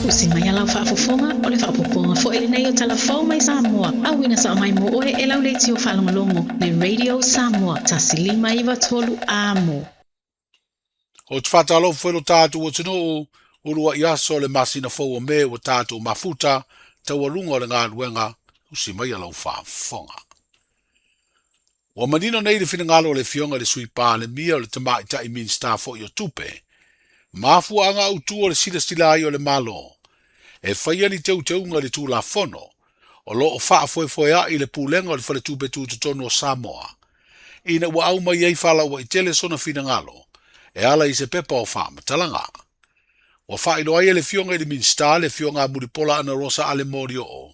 Usi mai a lau faafofoga, o le faaopoopoga foi lenei o Tala Fou mai Samoa, auina sao mai mo oe e lau leitio faalogologo, le Radio Samoa, 1593 Amo. Ou te faatalofa foi lo tatou atunuu, uluai aso o le masina fou o Me ua tatou mafuta, taualuga o le galuega, usi mai a lau faafofoga. Ua manino nei le finagalo o le Afioga i le Sui Palemia o le Tamaitai Minisita foi o Tupe, mafuaaga autu o le silasila ai o le Malo e faia ni teuteuga i le Tulafono o lo o faafoefoea'i le Pulega o le Faletupe Tutotonu o Samoa ina ua aumai ai faalauaitele sona finagalo e ala i se pepa o faamatalaga. Ua faailoa ai e le Afioga i le Minisita le Afioga a Mulipola Anarosa Ale Molioo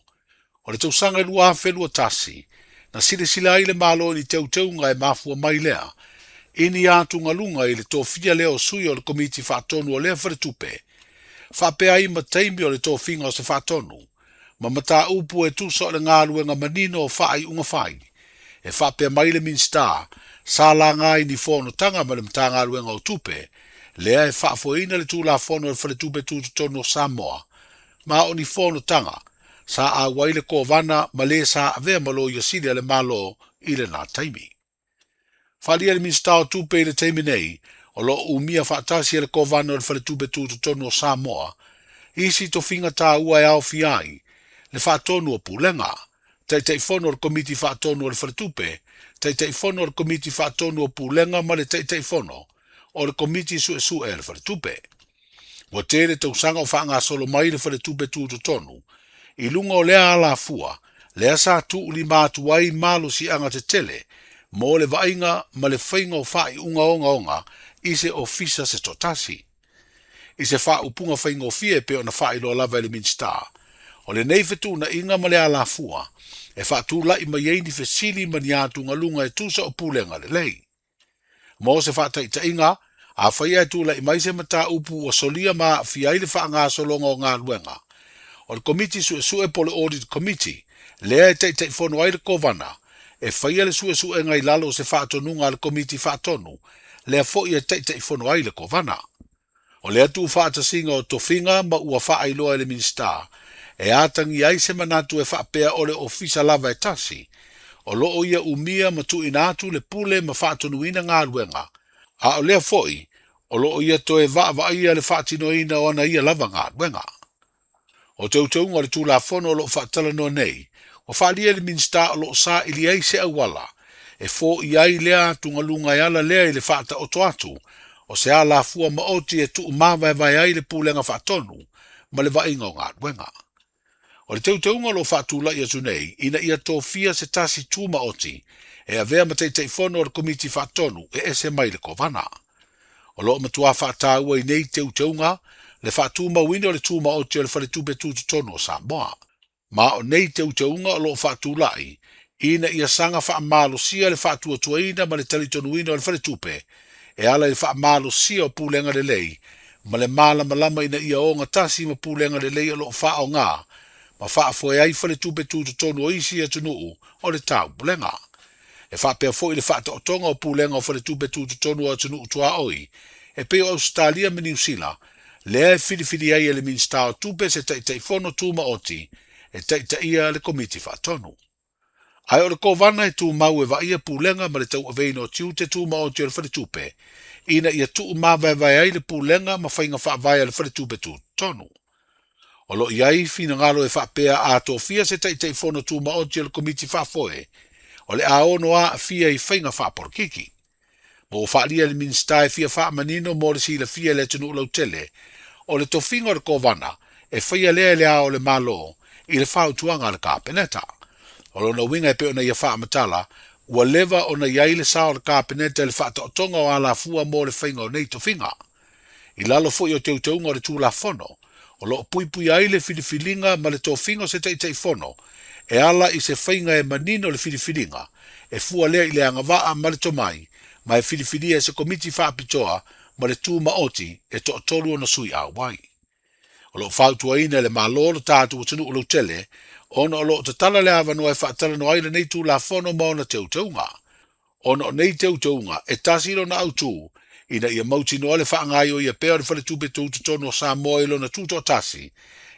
o le tausaga e 2021, na silasila ai le Malo i ni teuteuga e mafua mai lea i ni atugaluga i le tofia lea o sui o le Komiti Faatonu o lea faletupe, faapea ai ma taimi o le tofiga o se faatonu, ma mataupu e tusa o le galuega manino o faaiuga fai. E faapea mai le Minisita, sa laga i ni fonotaga ma le Matagaluega o Tupe, lea e faafoeina le Tulafono a le Faletupe Tutotonu o Samoa, ma o ni fonotaga sa auai le Kovana ma le sa avea ma Loia Sili a le Malo i lena taimi. Faaalia le Minisita o Tupe i le taimi nei, o lo o umia faatasi e le Kovana o le Faletupe Tutotonu o Samoa isi tofiga taua e aofia ai le Faatonu o Pulega, Taitaifono o le Komiti Faatonu o le Faletupe, Taitaifono o le Komiti Faatonu o Pulega ma le Taitaifono o le Komiti Suesue a le Faletupe. Ua tele tausaga o faagasolo mai le Faletupe Tutotonu i luga o lea alafua lea sa tuulima atu ai malosiaga tetele mo le vaaiga ma le faiga o faaiuga ogaoga i se ofisa se toatasi. I se faaupuga faigofie e pei ona faailoa lava e le Minisita, o lenei fetuunaiga ma le alafua e faatulai mai ai ni fesili ma ni atugaluga e tusa o pulega lelei. Mo se faataitaiga, afai ae tulai mai se mataupu ua solia ma aafia ai le faagasologa o galuega, o le Komiti Suesue po o le Audit Committee, lea e taitaifono ai le Kovana, e faia le suesuega i lalo o se faatonuga a le Komiti Faatonu, lea foi e taitaifono ai le Kovana. O lea tuufaatasiga o tofiga ma ua faailoa e le Minisita, e atagia ai se manatu e faapea o le ofisa lava e tasi, o lo o ia umia ma tuuina atu le pule ma faatonuina galuega, a o lea foi o lo o ia toe vaavaaia le faatinoina o ana ia lava galuega. O teuteuga o le Tulafono o lo o faatalanoa nei, ua faaalia e le Minisita o lo o saili ai se auala e foia ai lea atugaluga e ala lea i le faataoto atu o se alafua maoti e tuumavaevae ai le Pulega Faatonu ma le vaaiga o galuega. O le teuteuga o lo o faatulai atu nei ina ia tofia se tasi tumaoti e avea ma Taitaifono o le Komiti Faatonu e ese mai le Kovana. O lo o matua faataua i nei teuteuga le faatumauina o le tumaoti o le Faletupe Tutotonu o Samoa. Ma o nei teuteuga o lo o faatulai ina ia saga faamalosia le faatuatuaina ma le talitonuina o le Faletupe e ala i le faamalosia o pulega lelei ma le malamalama ina ia ogatasi ma pulega lelei o lo o faaaoga ma faafoe ai faletupe tutotonu o isi atunuu o le taupulega. E faapea foi le faataotoga o pulega o faletupe tutotonu o atunuu tuaoi e pei o Ausetalia ma Niu Sila, lea e filifili ai e le Minisita o Tupe se Taitaifono Tumaoti e taitaia le Komiti Faatonu. Ae o le Kovana e tumau e vaaia pulega ma le tauaveina o tiute tumaoti o le faletupe ina ia tuumavaevae ai le pulega ma faiga faavae a le faletupe tutotonu. O lo o i ai finagalo e faapea a tofia se Taitaifono Tumaoti o le Komiti Faafoe, o le a ono aafia i faiga faapolokiki. Ma ua faaalia e le Minisita e fia faamanino mo le silafia e le atunuu lautele, o le tofiga o le Kovana e faia lea e le Ao o le Malo i le fautuaga a le Kapeneta. O lona uiga e pei ona ia faamatala, ua leva ona i ai le sao o le Kapeneta i le faataotoga o alafua mo le faiga o nei tofiga. I lalo foi o teuteuga o le Tulafono, o lo o puipuia ai le filifiliga ma le tofiga o se Taitaifono e ala i se faiga e manino le filifiliga, e fua lea i le agavaa ma le tomai, ma e filifilia e se Komiti Faapitoa ma le Tumaoti e toatolu ona sui auai. O lo o fautuaina e le Malo lo tatou atunuu lautele ona o lo o tatala le avanoa e faatalanoa ai lenei Tulafono ma ona teuteuga. Ona o nei teuteuga e tasi lona autu ina ia mautinoa le faagaoioia pea o le Faletupe Tutotonu o Samoa i lona tutoatasi,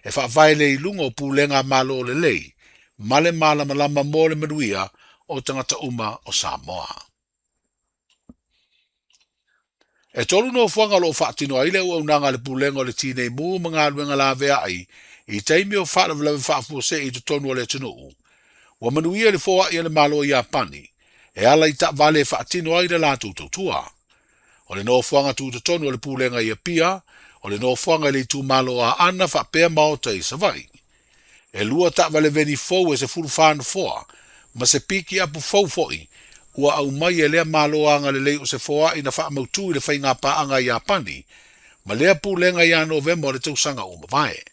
e faavae lea i luga o pulega a Malo lelei ma le malamalama mo le manuia o tagata uma o Samoa. E tolu nofoaga o lo o faatino ai le auaunaga a le Pulega o le Tinei Mu ma Galuega Laveai i taimi o faalavelave faafuasei i totonu o le atunuu. Ua manuia le foai a le Malo o Iapani e ala i taavale e faatino ai le latou tautua. O le nofoaga tutotonu o le Pulega i Apia, o le nofoaga i le itumalo o Aana faapea maota i Savaii. E lua taavale veni fou e 14 nofoa, ma se pikiapu fou foi ua aumai e lea Malo agalelei o se foai na faamautu i le faigapaaga a Iapani ma lea Pulega ia Novema o le tausaga ua mavae.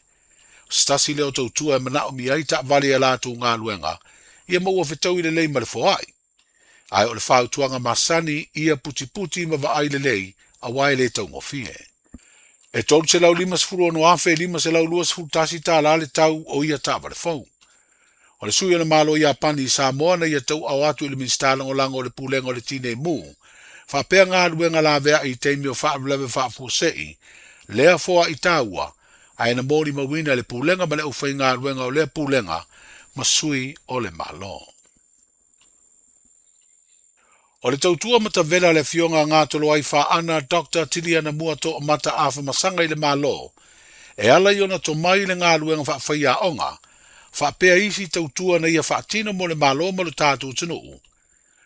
O se tasi lea o tautua e manaomia ai taavale i a latou galuega, ia ma ua fetaui lelei ma le foai. Ae o le fautuaga masani, ia putiputi ma vaai lelei, aua e le taugofie. E $356,521 tala le tau o ia taavale fou. O le sui o le Malo o Iapani i Samoa na ia tauaao atu i le Minisita Lagolago o le Pulega o le Tinei Mu, faapea galuega laveai i taimi o faalavelave faafuasei, lea foai taua, ae na molimauina e le Pulega ma le aufaigaluega o lea Pulega ma sui o le Malo. O le tautua matavela a le Afioga a Gatoloai Faana Dr. Tiliana Mua Toomata Afamasaga i le Malo, e ala i ona tomai i le galuega faafaiaoga, faapea isi tautua na ia faatino mo le Malo ma lo tatou atunuu.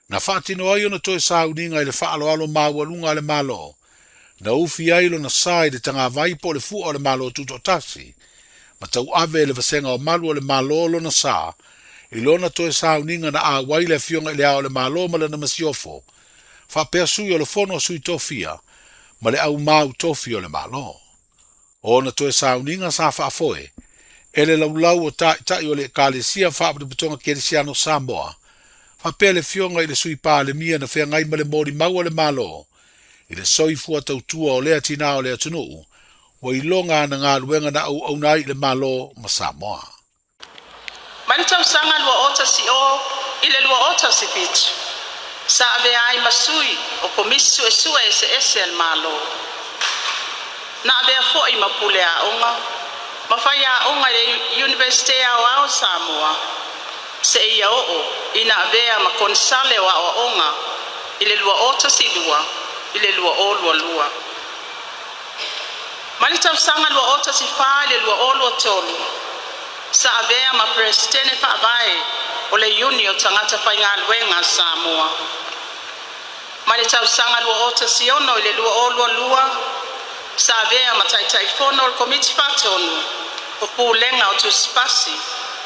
Na faatino ai ona toe sauniga i le faaaloalo maualuga a le Malo, na ufi ai lona sa i le tagavai po o le fua o le Malo Tutoatasi, ma tauave e le Vasega o Malu o le Malo lona sa i lona toe sauniga na auai le Afioga i le Ao o le Malo ma lana Masiofo, faapea sui o le Fono a Sui Tofia ma le Aumau Tofi o le Malo. O ona toe sauniga sa faafoe e le laulau o Taitai o le Ekalesia Faalapotopotoga Kerisiano o Samoa, faapea le Afioga i le Sui Palemia na feagai ma le molimau a le Malo i le soifua tautua o lea tinā o le atunuu ua iloga ana galuega na auauna ai i le Malo ma Samoa. Mai le tausaga 2010 i le 2017, sa avea ai ma sui o Komisi Suesue eseese a le Malo. Na avea foi ma pule aoga ma faiaoga i le Iunivesite Aoao o Samoa, seia oo ina avea ma Konesale o Aoaoga i le 2012 i le 2022. Mai le tausaga 2014 i le 2023, sa avea ma Peresetene Faavae o le Iuni o Tagata Faigaluega a Samoa. Mai le tausaga 2016 i le 2022, sa avea ma Taitaifono o le Komiti Faatonu o Pulega o Tusipasi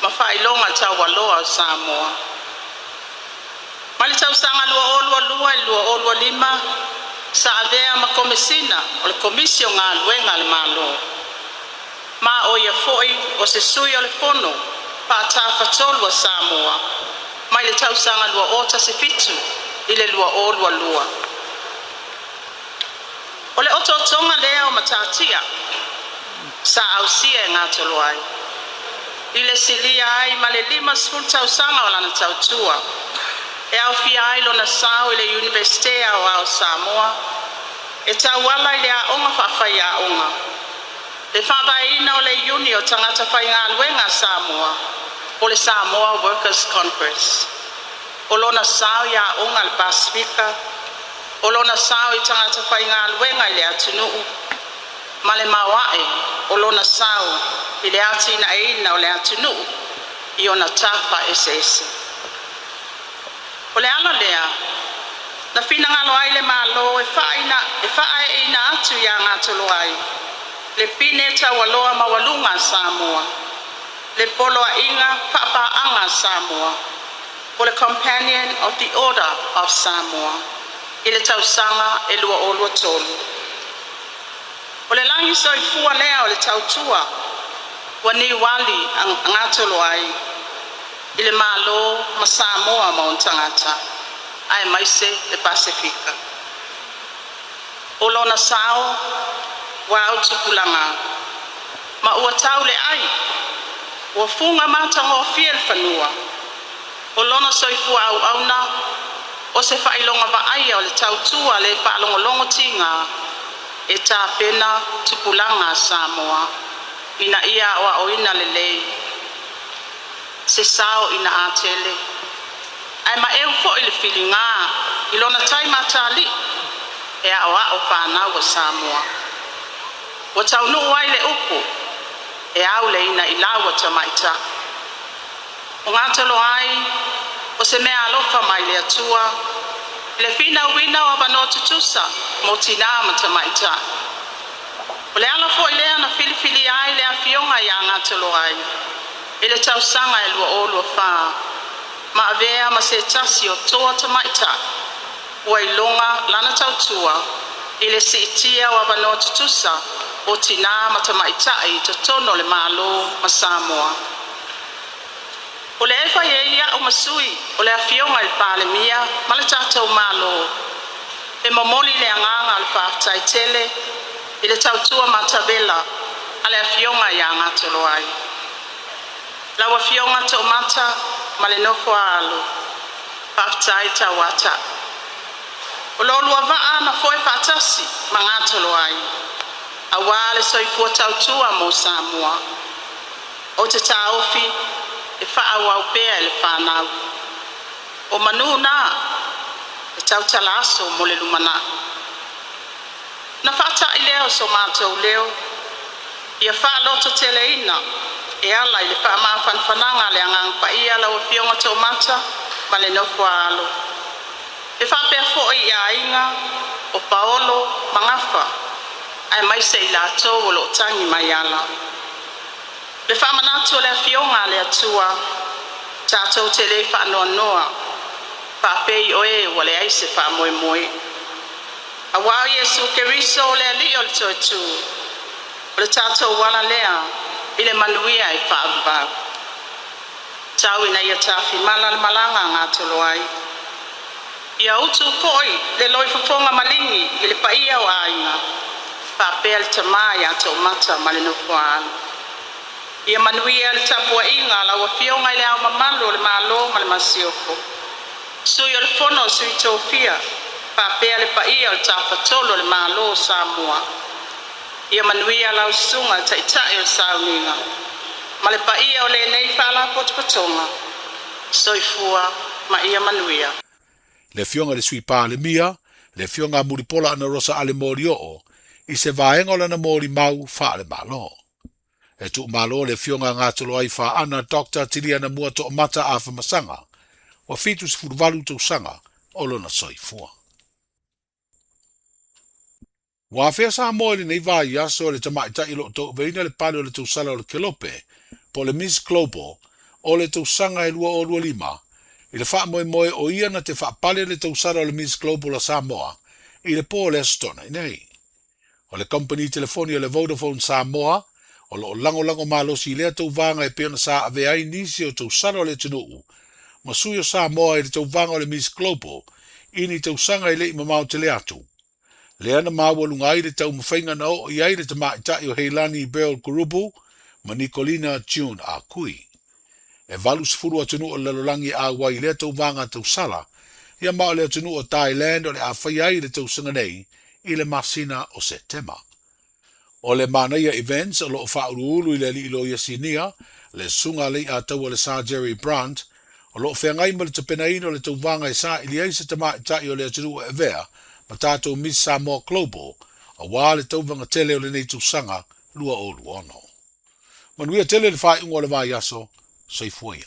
ma Faailoga Taualoa o Samoa. Mai le tausaga 2022 i le 2025, sa avea ma Komesina o le Komisi o Galuega a le Malo, ma o ia foi o se sui o le Fono Faatafatolu a Samoa mai le tausaga 2017 i le 2022. O le otootoga lea o matatia sa ausia e Gatoloai i le silia ai ma le 50 tausaga o lana tautua, e aofia ai lona sao i le Iunivesite Aoao o Samoa e tauala i le aoga faafaiaoga, le faavaeina o le Iuni o Tagata Faigaluega a Samoa po o le Samoa Workers Congress, o lona sao i aoga a le Pasefika, o lona sao i tagata faigaluega i le atunuu, ma le maoae o lona sao i le atinaeina o le atunuu i ona tafa eseese. O le ala lea na finagalo ai le Malo e faaeeina atu iā Gatoloai le pine taualoa maualuga a Samoa, le Poloaiga Faapaaga a Samoa, po le Companion of the Order of Samoa, i le tausaga e 2023. O le lagi soifua lea o le tautua ua niuali a Gatoloai i le Malo ma Samoa ma ona tagata, aemaise le Pasefika. O lona sao ua autupulaga ma ua tau le ai, ua fuga matagofie le fanua. O lona soifua auauna O se faailoga vaaia o le tautua le faalogologo tiga e tapena tupulaga a Samoa ina ia aoaoina lelei se sao ina a tele ae maeu foi le filiga i lona tai matali'i e aoao fanau a Samoa. Ua taunuu ai le upu e au le ina i lau a tamaitai. O Gatoloai o se mea alofa mai le Atua i le finauina o avanoa tutusa mo tinā ma tamaitai. O le ala foi lea na filifilia ai le Afioga ia Gatoloai i le tausaga e 2024 ma avea ma se tasi o toa tamaitai ua iloga lana tautua i le siitia o avanoa tutusa o tinā ma tamaitai i totonu o le Malo ma Samoa. O le e fai ai a'u ma sui o le Afioga i le Palemia ma le tatou Malo e momoli le agaga o le faafetai tele i le tautua matavela a le Afioga ia Gatoloai. Lau Afioga Toomata ma le nofo a alo, faafetai tauata'i. O lo lua vaa na foe faatasi ma Gatoloai auā le soifua tautua mo Samoa. Ou te taofi e faaauau pea e le fanau. O manū na e tautala aso mo le lumanai. Na faata'i lea o so matou leo ia faalototeleina e ala i le faamafanafanaga a le Agaga Paia lau Afioga Toomata ma le nofo a alo. E faapea foi i aiga o Paolo ma Gafa aemaise i latou o loo tagi mai ala. Le faamanatu o le Afioga a le Atua tatou te le faanoanoa faapei o e ua leai se faamoemoe. Auā o Iesu Keriso o le Alii o le Toetū, o le tatou ala lea i le manuia e faavavau. Tau ina ia tafimala le malaga a Gatoloai. Ia utu foi le loifofoga maligi i le paia o aiga faapea le tamā ia Toomata ma le nofo a alo. Ia manuia le tapuaiga a lau Afioga i le Ao Mamalu o le Malo ma le Masiofo, Sui o le Fono a Sui Tofia faapea le paia o le Tafatolu o le Malo o Samoa. Ia manuia lau susuga i le Taitai o le Sauniga ma le paia o lenei Faalapotopotoga. Soifua ma ia manuia. Le Afioga i le Sui Palemia, le Afioga a Mulipola Anarosa Ale Molioo, i se vaega o lana molimau faale-Malo. E tuumalo le Afioga a Gatoloai Faana Doctor Tiliana Mua Toomata Afamasaga, ua 78 tausaga o lona soifua. Ua afea Samoa i lenei vaiaso e le tamaitai o lo o tauaveina le pale o le tausala o le Kelope, po o le Miss Global, o le tausaga e 2025, i le faamoemoe o ia na te faapale le tausala o le Miss Global a Samoa i le po o le Aso Toonai nei. O le kamupani telefoni o le Vodafone Samoa o lo o lagolago malosi i lea tauvaga e pei ona sa avea ai nisi o tausala o le atunuu ma sui o Samoa i le tauvaga o le Miss Global i ni tausaga e le i mamao tele atu. Lea na maualuga ai le taumafaiga na oo i ai le tamaitai o Heilani Beryl Kurubu ma Nicolina June Akui. E 80 atunuu o le lalolagi e auai i lea tauvaga tausala, ia ma o le atunuu o Thailand o le a faia ai le tausaga nei i le masina o Setema. O le Manaia Events o lo o faauluulu i le alii loia sinia, le Susuga a Leiataua le Sir Jerry Brandt, o lo o feagai ma le tapenaina o le tauvaga e saili ai se tamaitai o le atunuu e avea ma tatou Miss Samoa Global aua le tauvaga tele o lenei tausaga 2026. Manuia tele le faaiuga o le vaiaso. Soifua ia.